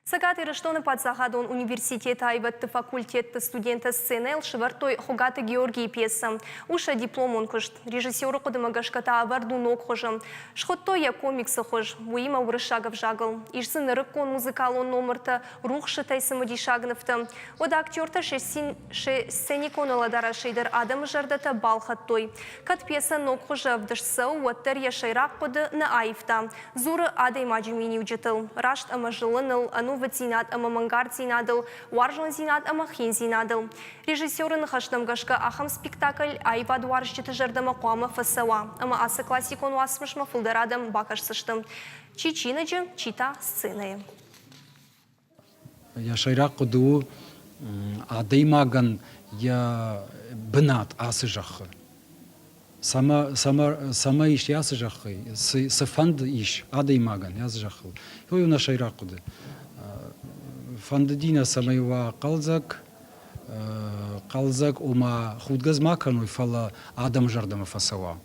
Цӕгат Ирыстоны паддзахадон университеты аивӕдты факультетты студенттӕ сценӕйыл сӕвӕрдтой Хуыгаты Георгийы пьесӕ. У сӕ дипломон куыст. Режиссеры хъуыдымӕ гӕсгӕ та ӕвӕрд у ног хуызы. Схуыдтой йӕ комиксы хуыз, уыимӕ уырыссаг ӕвзагыл. Ис дзы нырыккон музыкалон номыртӕ, рухсытӕй цымыдисаг нывтӕ. Уӕдӕ актертӕ се сценикон уӕлӕдарӕсӕй дӕр адӕмы зӕрдӕтӕ балхӕдтой. Кӕд пьесӕ ног хуызы ӕвдыст цӕуы, уӕддӕр йӕ сӕйраг хъуыды нӕ аивта. Дзуры адӕймаджы миниуджытыл, раст ӕмӕ зылыныл, ӕнувыддзинад ӕмӕ мӕнгарддзинадыл, уарзондзинад ӕмӕ хиндзинадыл. Режиссеры ныхӕстӕм гӕсгӕ ахӕм спектакль аивадуарзджыты зӕрдӕмӕ хъуамӕ фӕцӕуа ӕмӕ ацы классикон уацмысмӕ фылдӕр адӕм бакӕсдзысты. Чи чиныджы, чи та сценӕйы. Йӕ сӕйраг хъуыды у адӕймагӕн йӕ бынат ацы зӕххы. Цӕмӕ ис ацы зӕххы, цы фӕнд ис адӕймагӕн ацы зӕххыл, уый у нӕ сӕйраг хъуыды. Фӕндыди нӕ, цӕмӕй уа хъӕлдзӕг, хъӕлдзӕг, ома худгӕ ма кӕной, фӕлӕ адӕмы зӕрдӕмӕ фӕцӕуа.